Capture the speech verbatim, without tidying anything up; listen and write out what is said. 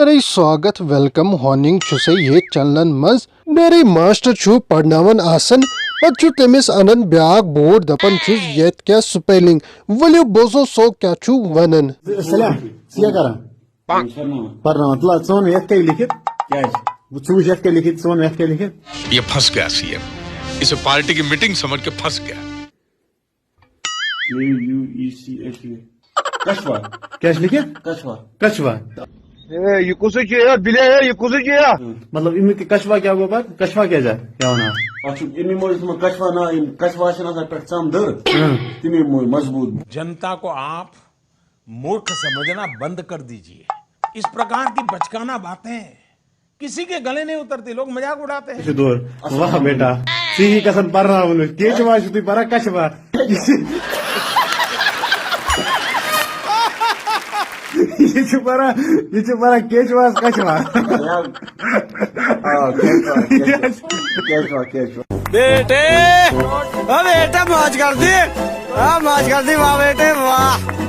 سٲرے سواگت، ویلکم، ہوننگ چھُ سا یتھ چینلن منٛز۔ میرے ماسٹر چھُ پرناوان آسان، پتہٕ چھُ تٔمِس انان بیاکھ بورڈ، دپان چھُس، یتھ کیٛاہ سپیلنگ؟ ؤلِو بوزو سو کیٛاہ چھُ ونان۔ سلام، ژٕ کیٛاہ کران؟ پرناوان۔ پرناوان۔ تُل، ژٕ وَن مےٚ یتھ کیٛاہ لیکھِتھ؟ کیٛازِ؟ ژٕ وٕچھ یتھ کیٛاہ لیکھِتھ، ژٕ وَن مےٚ یتھ کیٛاہ لیکھِتھ؟ یہ پھنس گیا سی ایم، اسے پارٹی کی میٹنگ سمجھ کے پھنس گیا۔ K U E C H A۔ کشوا۔ کیٛاہ چھِ لیکھِتھ؟ کشوا۔ کشوا۔ اے، یہِ کُسٕے چھُ یا بِلے ہے، یہِ کُسٕے چھُ یا؟ مطلب، اَمیُک یہِ کشوا کیٛاہ گوٚو پتہٕ؟ کشوا کیٛاہ چھِ؟ کیٛاہ وَنان؟ اَتھ چھُ اَمی موٗجوٗب تِمن کشوا ناو، یِم کشوا چھِنہٕ آسان پٮ۪ٹھ ژَم دٔر، تَمی موٗجوٗب مضبوٗط۔ जनता को आप मूर्ख समझना बंद कर दीजिए। इस प्रकार की बचकाना बातें किसी के गले नहीं उतरती, लोग मजाक उड़ाते हैं। اچھا، دور۔ واہ بیٹا، ژٕ یی گژھان پرناوُن۔ کیچوا چھُ تُہۍ پران کشوا؟ یہِ چھُ پران، یہِ چھُ پران کیچواہس کشوا۔ آ، کیچوا، کیچوا، کیچوا، کیچوا۔ بیٹے، او بیٹا، موج کر دی۔ آ، موج کر دی، واہ بیٹے، واہ۔